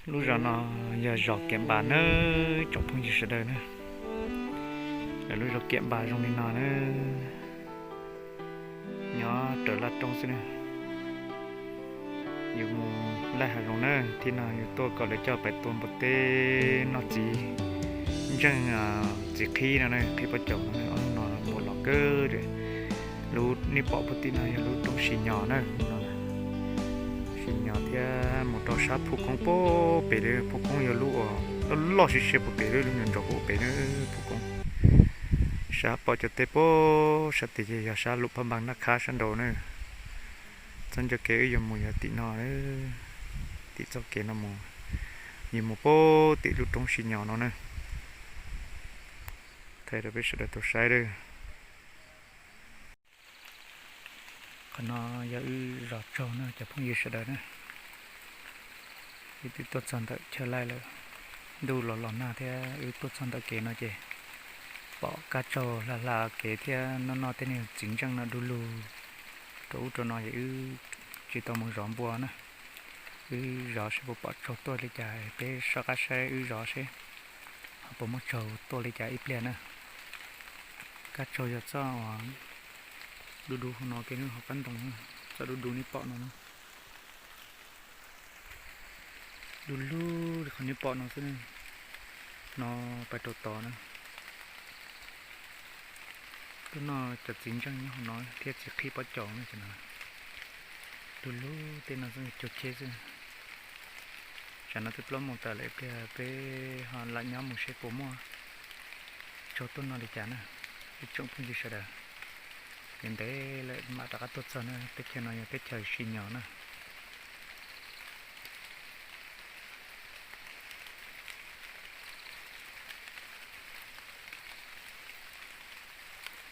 Lub zos no yog zos Kiam Npas nawb tsoom phooj ywg sawv daws na. Lawv lub zos Kiam Npas zoo li no na, nyob raws laj roob xwb na. Yus mus laij hav zoov na, thib no yus tuaj kom lawv coj pais tua npua teb noj txiv ntseej, txiv qhib no na, qhib pob caus no, ob hnub no npua los kawg li. Lub nej pom puag tim no yog lub roob Sis Nyos na, Sis Nyos thiab mus rau sab Phuj Koob puag pem li. Phuj Koob yog lub uas loj loj siab siab puag pem, lub nyuam ntsaum puag pem na, Phuj Koob. Sab pom cov teb puag sab tid ces yog sab Luam Phaj Npas Naj Khab sab nraud na. Txoj ncauj kev wb yuav mus yog tim no, tim txoj kev no mus, yus mus puag tim lub roob Sis Nyos no na. Thaij rau peb sawv daws tau saib lawm. Qhov no yog wb zos tsaug na cov phooj ywg sawv daws na. Wb twb tuaj txog ntawm chaw laij lawm, ntuj los los nag thiab wb tuaj txog ntawm kev no ces pom kab tsaug hla hla kev thiab noj noj tej niag txiv ntseej no du lug rau ub rau no es wb tsis tau mus zov npua na. Wb zov seb puas pom tsaug tuaj li cas, peb soj qab saib wb zov seb ho puas muaj tsaug tuaj li cas ib pliag na. Kab tsaug yog txoj uas du du hauv no kev, ho qab ntoo, txoj du du nej pom no na. Du lug li qhov nej pom no xwb, no pais rau tod na. Tuaj noj cov txiv ntseej nyob hauv no thiab txiv qhib pob caus no ces no. Du lug tej no xwb cuag cheb xwb. Tsam no twb plaub moos tawm lawm, ib pliag peb ho lam nyob mus seb puas muaj tsaug tuaj noj li cas na. Ib tsoom phooj ywg sawv daws, ntev ntev lawm mam rov qab tuaj txog na. Teb chaws no yog teb chaws Sis Nyos na.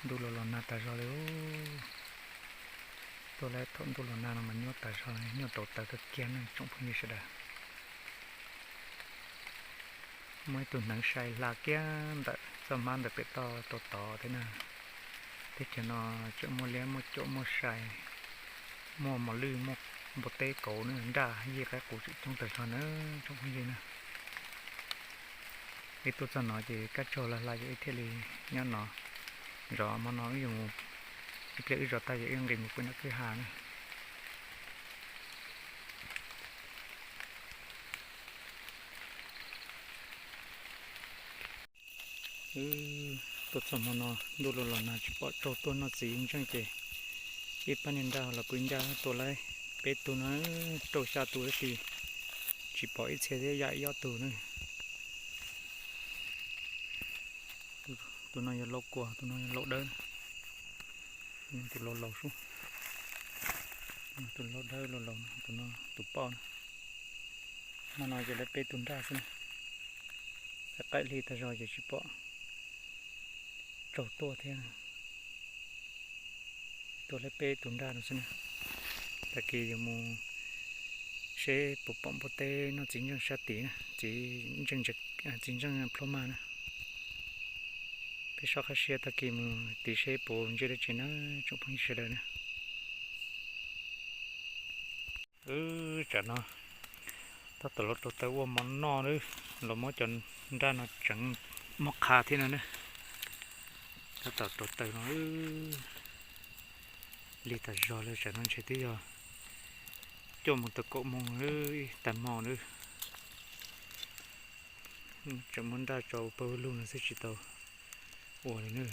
Ntuj los los nag tas zog li. Tuaj lawm thaum ntuj los nag no mas nyuaj tas zog, nyuaj rau taw kawg kiag ne tsoom phooj ywg sawv daws. Muaj ib tug hneev sai hla kiag ntawm txoj hmab ntawm pem toj rau tod thiab na. Teb chaws no tseem muaj liab muaj cuam muaj sai, muaj mos lwj muaj npua teb kauv na, nraj yij qaib qus tseem coob tas zog na tsoom phooj ywg na. Wb tuaj txog no ces kab tsaug hla hla ces wb thiaj li nyob no. Zov hmo no wb yuav mus, ib pliag wb zov tag ces wb nqis mus pw nram kwj ha na. Wb tuaj txog hmo no ntuj los los nag tsis pom tsaug tuaj noj txiv ntseej ces ib pab niag nraj los pw ncaj tua laib peb tug no rau xya tus tab sis tsis pom ib txhia thiab yam ib ob tug na. Tus no yog lau kuas, tus no yog lau dawb, tus laus laus sub. Tus lau dawb laus laus, tus no tus poj na. Hmo no ces lawv peb tug nraj xwb na. Qaim hli tag zog ces tsis pom tsaug tuaj thiab. Tuaj lawv peb tug nraj no xwb na. Tag kis yuav mus seb puas pom npua teb noj txiv ntseej sab tid na, txiv ntseej, txiv ntseej plhuaj maj na. Peb soj qab siab tag kis mus tiv seb puas ntsia dab tsi na tsoom phooj ywg sawv daws na. Wb tsam no tab tom los rau taw ua mov noj na, los muab cov nraj no tseev mob qha thiab no na. Tab tom rau taw no, lig tas zog li, tsam no ntshe twb yog cuaj moos tau kaum moos ib tag hmo na. Tseem muab nraj tso pawg lug no xwb tsis tau ua li na.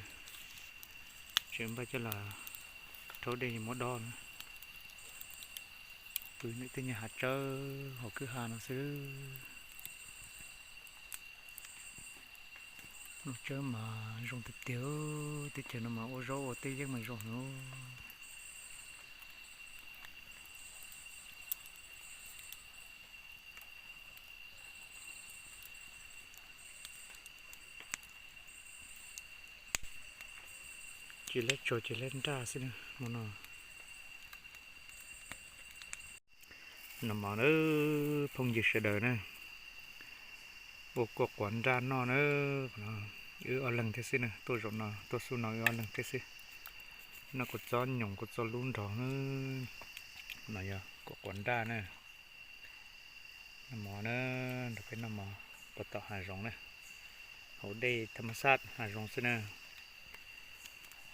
Tseem npaj coj los rhaub dej muab dob na. Pw ntawm tej nyuag hav tsawb hauv kwj ha no xwb. Lub tsawb mas zoo tiag tiag, teb chaws no mas ua zaub ua teb yeeb mas zoo heev. Ces lab tsuag ces lab nraj xwb na hmo no. Noj mov na phooj ywg sawv daws na, ua kuaj quav nraj noj na. Wb ob leeg thiab xwb na, tuaj zaum no tuaj xub no wb ob leeg thiab xwb. Noj kua txob nyoos kua txob lub nrog na. No yog kuaj quav nraj na. Noj mov na. Peb noj mov puag tom hav zoov na, hauv dej thaj ma xaj hav zoov xwb na.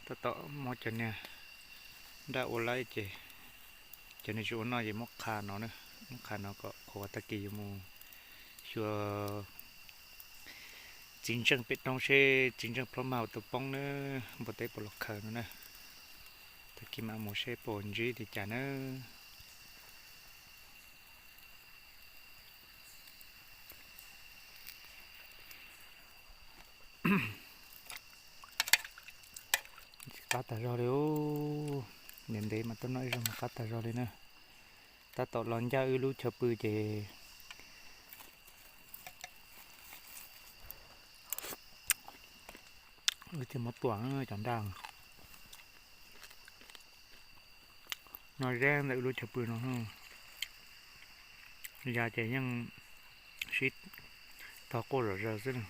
Tab tom muab cov niag nraj ua laib ces cov niag tsis ua noj ces muab qha no na, muab qha no kom qhuav tag kis yuav mus xyuas txiv ntseej pem roob seb txiv ntseej plhob mag tau poob na, npua teb puas los khaws no na. Tag kis mam mus seb puas ntsib li cas na. Qab tag zog li, ntev ntev mas tuaj noj ib zaug mas qab tag zog li na. Tab tom los ncaj wb lub chaw pw ces wb thiaj muab tua cov nraj no ze ntawm wb lub chaw pw no. Ya ces yeej sib tog quaj zom zaws xwb na.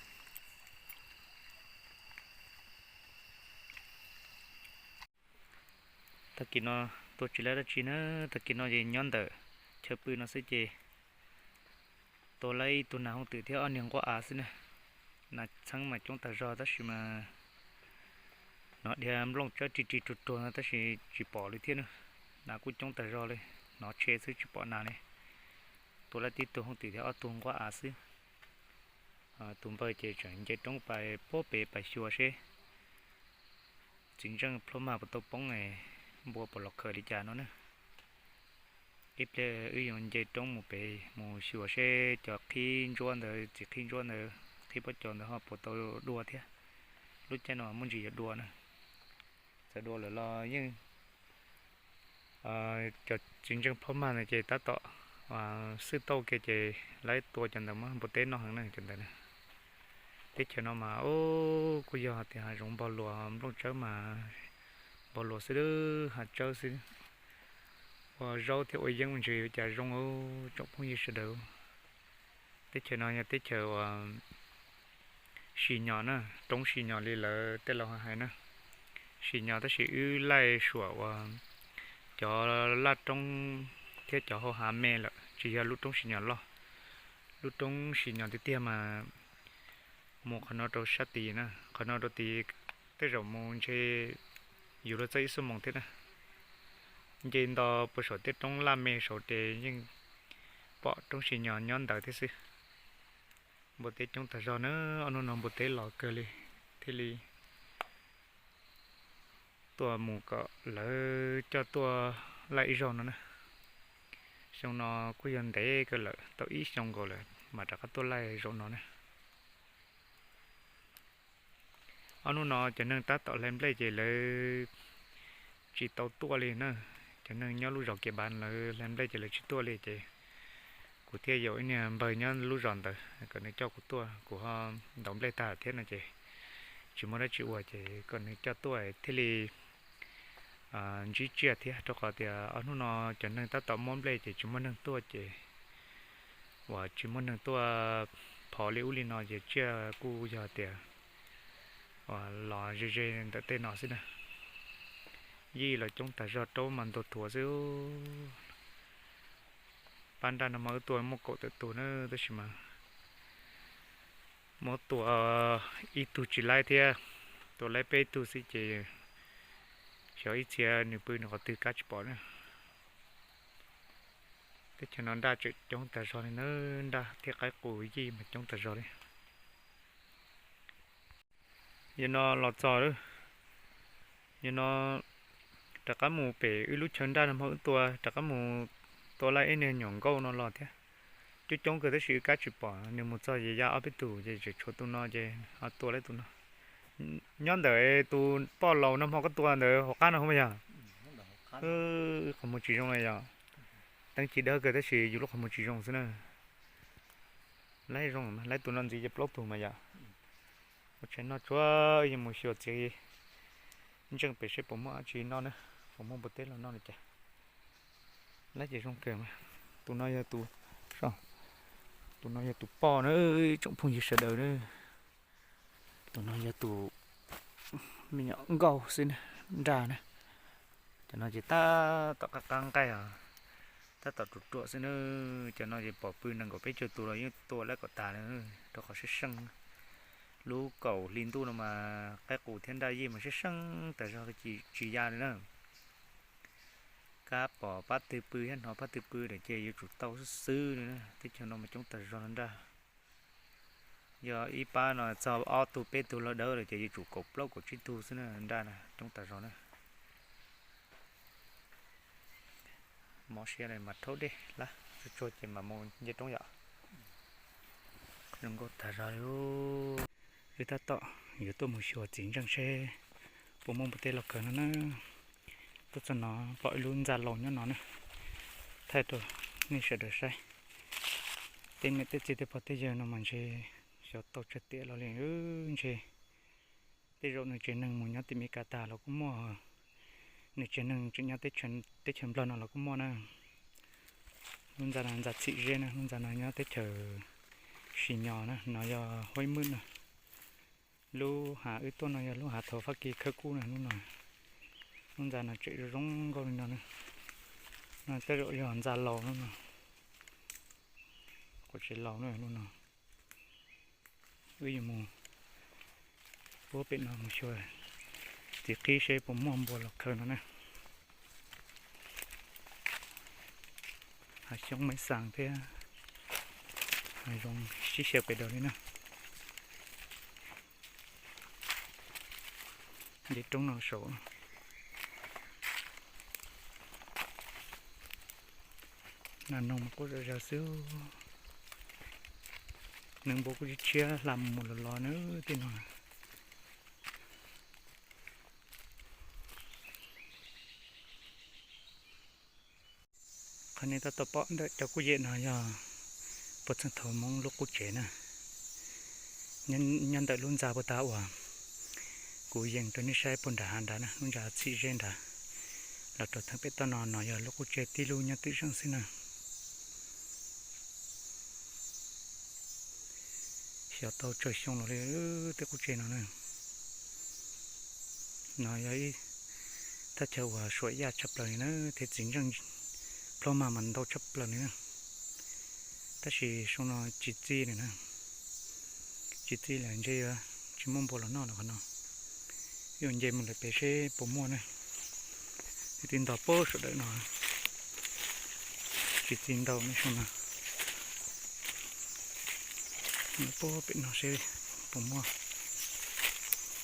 Tag kis no tua tsis laib dab tsi na, tag kis no ces nyob ntawm chaw pw no xwb ces tua laib ib tug nas hooj twm thiab ob niag nquab av xwb na. Nas txheeb mas coob tag zog tab sis mas hnov dhia nplooj tsawb rig rig ruag ruag no tab sis tsis pom li thiab na. Nas kuj coob tag zog li, hnov tshe xwb tsis pom nas li. Tua laib tib tug hooj twm thiab ob tug nquab av xwb. Tus npawg ces tseem nce roob pais puag pem pais xyuas seb txiv ntseej plhob mag puas tau poob, npua puas los khaws li cas no na. Ib pliag wb yuav nce roob mus pem mus xyuas seb cov qhib ntsuab ntawd, txiv qhib ntsuab ntawd, qhib pob cos ntawd ho puas tau dua thiab. Lub caij no muaj ntsis yuav dua na. Txawm dua lawm los yeej, cov txiv ntseej plhob mag ntawd ces tab tom xwb tauj kiag ces laib tua cov ntawd muab npua teb noj heev na cov ntawd na. Teb chaws no mas kuj yog tias hav zoov npog luas, nplooj tsawb mas npog luas xwb, hav tsawb xwb. Ua zaub thiab ua yeeb ua ntses ua cas zoo, tsoom phooj ywg sawv daws. Teb chaws no yog teb chaws uas Sim Nyos na, roob Sim Nyos li lawv tej laus hais na. Sim Nyos tab sis wb laij suam uas cov laj roob thiab cov hau hav me lawm, tsis yog lub roob Sim Nyos loj. Lub roob Sim Nyos tiag tiag mas mus qhov no rau sab tid na, qhov no rau tid tej zaum mus ntshe yuav luag txog ib xuab moos thiab na. Nce nto puag saum tej roob laj me saud ces yeej pom roob Sim Nyos nyob ntawd thiab xwb. Npua teb coob tag zog na, ob hnub no npua teb los kawg li, thiaj li tuaj mus kom lawv coj tuaj laij ib zaug no na. Xyoo no kuj yog ntev kawg lawm, tau ib xyoo nkaus lawm mas rov qab tuaj laij zaum no na. Ob hnub no cov neeg tab tom hlais nplej ces lawv tsis tau tuaj li na. Cov neeg nyob lub zos Kiav Npav lawv hlais nplej ces lawv tsis tuaj li ces kuv thiaj yaum ib niag npawg nyob lub zos ntawd kom nws coj kuv tuaj, kuv ho ntaus nplej tag thiab no ces tsis muaj dab tsi ua ces kom nws coj tuaj thiaj li ntsib tsiaj thiab, rau qhov tias ob hnub no cov neeg tab tom muab nplej ces tsis muaj neeg tuaj ces uas tsis muaj neeg tuaj phov li ub li no ces tsiaj kuj yog tias uas los ze ze ntawm tej no xwb na. Yij los coob tag zog, raub mas ntuag thuav xwb. Pab nraj no mas wb tua muaj kaum tawm tus na, tab sis mas muab tua ib tug tsis laib thiab, tua laib peb tug xwb ces xyov ib txhia nws pw nws qhov twg kab tsis pom na. Teb chaws no nraj tseem coob tag zog li na, nraj thiab qaib qus yij mas coob tag zog li. Yog no los txog lawm, yog no rov qab mus pem wb lub chaw nraj no mas wb tua, rov qab mus tua laij ib niag nyuam nkauj no los thiab. Coob coob kawg tab sis wb kab tsis pom, nws mus txog ces ya ob peb tug ces tseem tshuav tus no ces ho tua laij tus no. Nyob ntawm tus poj laus nag hmo koj tua ntawd hauv qab no mas yog, qhov muag tsis zoo na yog. Teeb ci dawb kawg tab sis yus lub qhov muag tsis zoo xwb na. Laib zoo, laib tus no ntxiv ces plaub tug mas yom. Ua tshais noj tsuav yuav mus xyuas txiv ntseej pem seb puas muaj dab tsi noj na, puas muaj npua teb los noj li cas. Laib ces zoo kawg mas. Tus no yog tus, tus no yog tus poj na, tsoom phooj ywg sawv daws na. Tus no yog tus me nyuam nkauj xwb na, nraj na. Cov no ces tab tom qab qab nqaij os. Tab tom ruam ruam xwb na, cov no ces pom pw nees nkaum peb caug tus los yeej tua lawm kom tas na, rau qhov sab seej. Lub kaum hli ntuj no mas qaib qus thiab nraj yej mas sab seej tas zog, tsis ya li na. Kab pom pab twg pw thiab hnov pab twg pw lawm ces yuav tsum tau xwb xwb li na, teb chaws no mas coob tas zog no nraj. Yog ib pab no txog ob tug peb tug los dawb lawm ces yuav tsum kaum plaub kaum tsib tug xwb na, nraj na coob tas zog na. Mob siab li mas rhaub dej lawm, tsuag tsuag ces mam mus nce roob yom. Zoo nkauj tas zog li. Wb tab tom yuav tuaj mus xyuas txiv ntseej seb puas muaj npua teb los khaws no na. Tuaj txog no pom ib lub ntxa laus nyob no na, thaij rau nej sawv daws saib. Tej niam tej txiv tej pog tej yawg no mas ntshe xyov tau tsawg tiam los li ntshe. Tej zaum nws tsev neeg mus nyob tim Meskas tas los kuj muaj, nws tsev neeg tseem nyob teb chaws Nplog no los kuj muaj na. Lub ntxa no ntxa txhim zeb na, lub ntxa no nyob teb chaws Sis Nyos na, no yog Huaib Mwj na. Lub hav wb tuaj no yog lub hav thaum Fab Kis khawb kub na lub no. Lub ntxa no tseem zoo nkauj li no na. No tej zaum yog ntxa laus lub no, quav tsev laus na lub no. Wb yuav mus puag pem no mus xyuas txiv qib seb puas muaj npua los khaws no na. Hav xyoob maiv xas thiab hav zoov sib xyaw pes daws li na. Nce roob no saud, nas noog mas quaj zom zaws xwb. Neeg npua kuj tshiab tshiab hla mus mus los los na tej no. Qhov nej tab tom pom ntawm cov kuj yem no yog puag txheej thaum Hmoob lub qub tsev na. Nyob ntawm lub ntxa puag ta uas kuv yees rau nej saib puag nram hav nrad na, lub ntxa txhim zeb nrad, los rau theem pem toj no, no yog lub qub tsev tib lub nyob twm zeej xwb na. Xyov tau tsawg xyoo los li tej qub tsev no na. No yog ib thaj chaw uas suam yaj tshaj plaws li na, thiab txiv ntseej plhaub mag mas ntau tshaj plaws li na. Tab sis xyoo no tsis txi li na, tsis txi lawm ntshe yuav tsis muaj npua los noj lawm qhov no. Yuav nce mus lawm pem seb puas muaj na. Wb twb ntog puag saum dawm no, tsis txi ntau ne xyoo no. Mus puag pem no seb puas muaj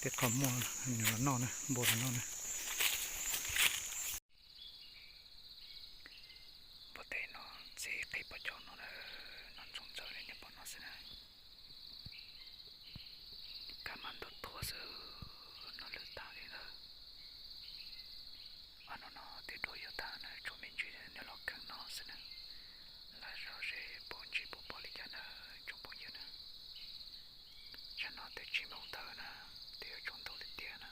tej qhov muaj nws los noj na, npua los noj na. Npua teb no txi qhib pog cov no na, no ntxoov ntxawm li nej pom no xwb na. Kab mas ntau tuag xwb, no lwj tag li lawm. Mas no no twb dua yuav tag na, tshuav me ntsis nws los kheev no xwb na. Laj zog seb puas ntsib puas pom li cas na, tsoom phooj ywg na. Tsam no twb tsib moos tawm na, twb yuav tsaus ntuj tiag tiag na.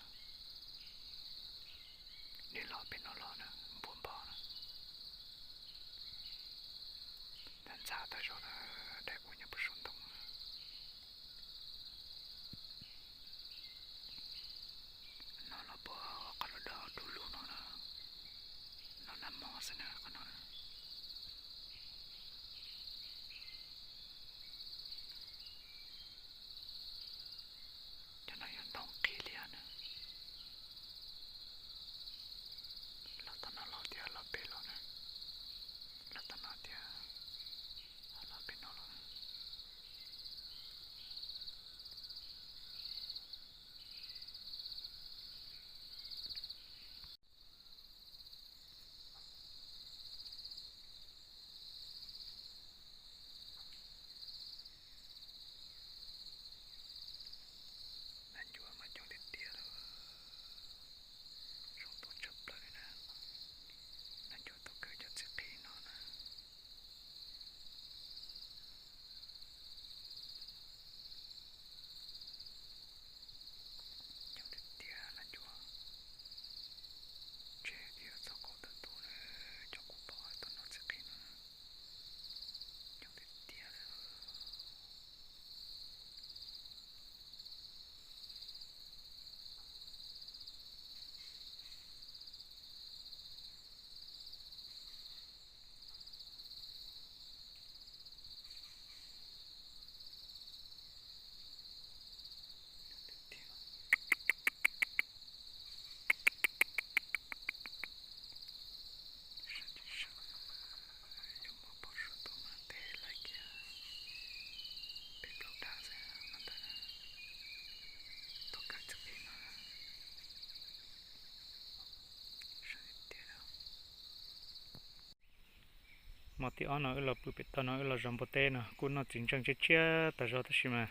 Hmo thib ob no wb los pw pem toj no, wb los zov npua teb no kuj noj txiv ntseej tshiab tshiab tas zog tab sis mas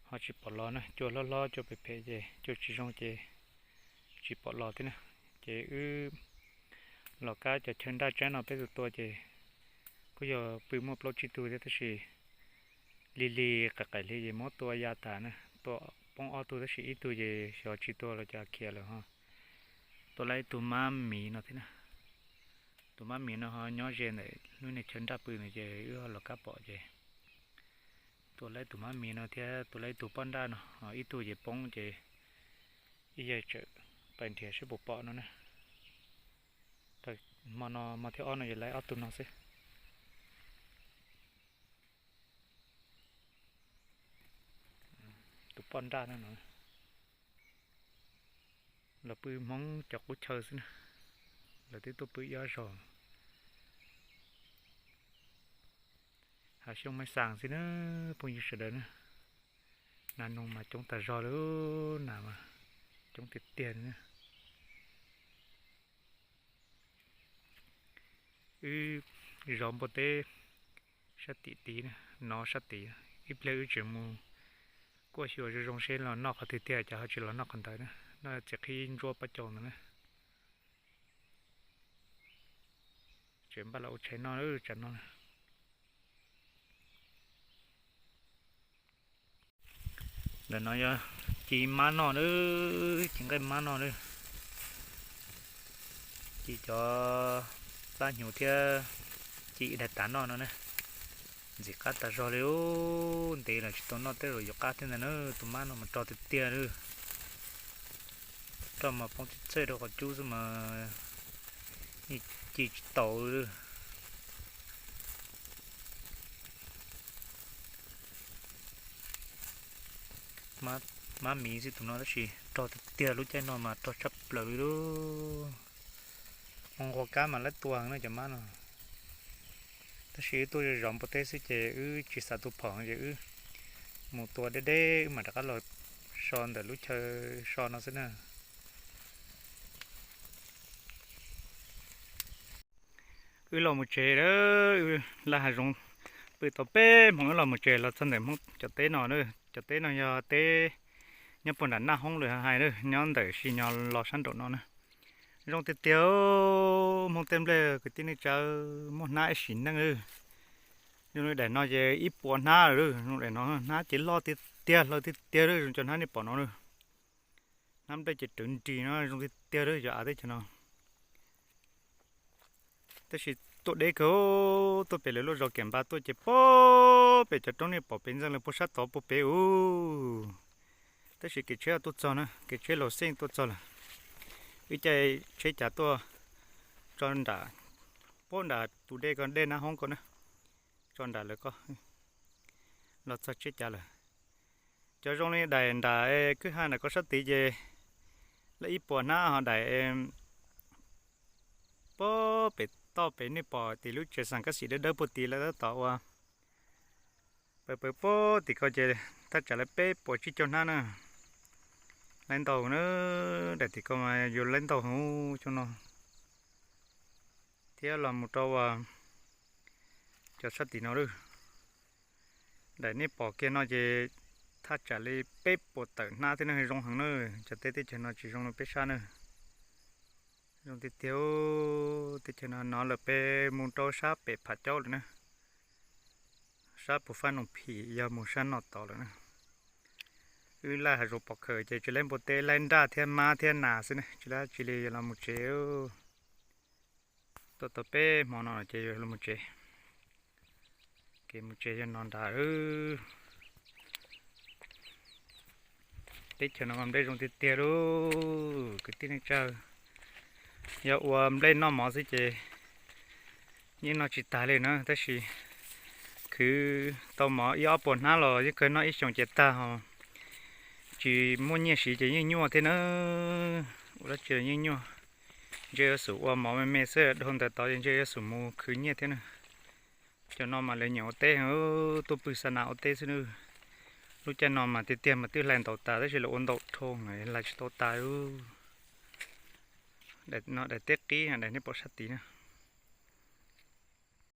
ho tsis pom los na, cua hlob hlob cua phem phem ces cua tsis zoo ces tsis pom los thiab na. Ces wb los kab cov chaw nraj tsab no peb tua tua ces kuj yog pw muaj plaub tsib tug thiab tab sis lig lig qaim qaim hli ces muab tua ya tas na, tua poob ob tug tab sis ib tug ces xyov tsis tua los cas khiav lawm ho. Tua lawm ib tug mab miv no thiab na. Tus mab miv no ho nyob ze ntawm lub niag chaw nraj pw ntawd ces wb ho los kab pom ces tua lawm ib tug mab miv no thiab tua lawm ib tug poj nraj no, ib tug ces poob ces ib yam tsawm pais nrhiav seb puas pom no na. Hmo no hmo thib ob no ces lawm ob tug no xwb. Tus poj nraj no no los pw Hmoob cov qub chaw xwb na, lawv twb tuaj pw ib ob zaug. Hav xyoob maj xaas xwb na, phooj ywg sawv daws na. Nas noog mas coob tas zog li, nas mas coob tiag tiag li na. Wb zov npua teb sab tim tid, nov sab tid, ib pliag wb tseem mus kuaj xyuas zoo zoo seb los noj qhov twg tiag, cas ho tsis los noj qhov ntawd na, noj txiv qhib ntsuab pob caus ntawd na. Tseem npaj los ua tshais noj lawm tsam no. Ntawm no yog ci mab noj lawm, ci nqaij mab noj lawm, ci cov plab hnyuv thiab ci ib daim tav noj no na. Ntxim qab tas zog li, ntev los tsis tau noj tej zaum yuav qab thiab ntag na. Tus mab no mas rog tiag tiag li, rog mas poob txhij txhij rau qhov cub xwb mas ci tsis taus li. Mab miv xwb tus no tab sis rog tiag tiag, lub caij no mas rog tshaj plaws li lub. Mus nqua kab mas lawv tua heev na cov mab no. Tab sis wb tuaj zov npua teb xwb ces wb tsis xav tu phom ces wb mus tua deb deb wb mam rov qab los so ntawm lub chaw so no xwb na. Wb los mus tsev lawm, wb laj hav zoov pw tau peb hmoov wb los mus tsev los txog ntawm Hmoob cov teb no. Cov teb no yog teb nyob puag nram Naj Hoob lawm hais na, nyob ntawm Sis Nyos los sab nraum no na. Zoo tiag tiag, Hmoob tej nplej kwv tij neej tsa, muaj hnab ib sim neej. Zoo li daim no ces ib puas hnab lawm, zoo daim no hnab ces loj tiag tiag, hlaw tiag tiag, zoo cov hnab nej pom no. Hnab nplej ces rawv nris no, zoo tiag tiag cov av teb chaws no. Tab sis tuaj deb kawg, tuaj pem lawv lub zos Kiam Npa tuaj ces puag pem cov roob nej pom pem ntxeev lawm puag sab tod puag pem ub. Tab sis kev tsheb tuaj txog na, kev tsheb laus xeej tuaj txog lawm. Wb caij tsheb cav tuaj tso nram, puag nram tus dej ko, dej Naj Hoob ko na, tso nram lawv ko los txog tsheb cav lawm. Cov zoo li daim nram kwj ha nram ko sab tid ces lawv ib puas hnab, ho daim puag pem toj pem nej pom tim lub tsev xeem kab xim dawb dawb puag tid lawv tab tom ua pawg pawg puag tim ko ces thaj tsam lawv peb puas tsib caug hnab na. Lawv ntau na, daim tim ko mas yus lawv ntau heev cov no. Thiab los mus rau cov sab tim no lawm. Daim nej pom kiag no ces thaj tsam li peb puas tawm hnab thiab na, zoo heev na. Cov teb teb chaws no tsis zoo li peb sab na. Zoo tiag tiag, teb chaws no no lawm peb mus rau sab pem Phav Caub lawm na. Sab puas Fab Noom Phim yog mus sab no tod lawm na. Wb laj hav zoov pom khawm ces tsis laib npua teb, laib nraj thiab mab thiab nas xwb na, tsis laib tsis li los mus tsev. Tuaj tau peb hmo no ces yuav los mus tsev. Kev mus tsev yog no nrad. Teb chaws no mas nplej zoo tiag tiag lauj kwv tij neej tsa. Yog ua nplej noj mov xwb ces yeej noj tsis tag li na, tab sis khwv tau mov ib ob puas hnab los yeej kawg noj ib xyoos ces tag ho. Tsis muaj nyiaj siv ces yeej nyuaj thiab na. Ua dab tsi los yeej nyuaj. Ntshe yuav xub ua mov me me xwb, dhau ntawd tod ces ntshe yuav xub mus khwv nyiaj thiab na. Cov no mas lawv nyiam ua teb, tuaj pw xa nas ua teb xwb na. Lub caij no mas tiag tiag mas twb hlais ntaus tas tab sis lawv ua ntaus dhau hlais tsis tau tas. Daim no daim teb qib, daim nej pom sab tid na.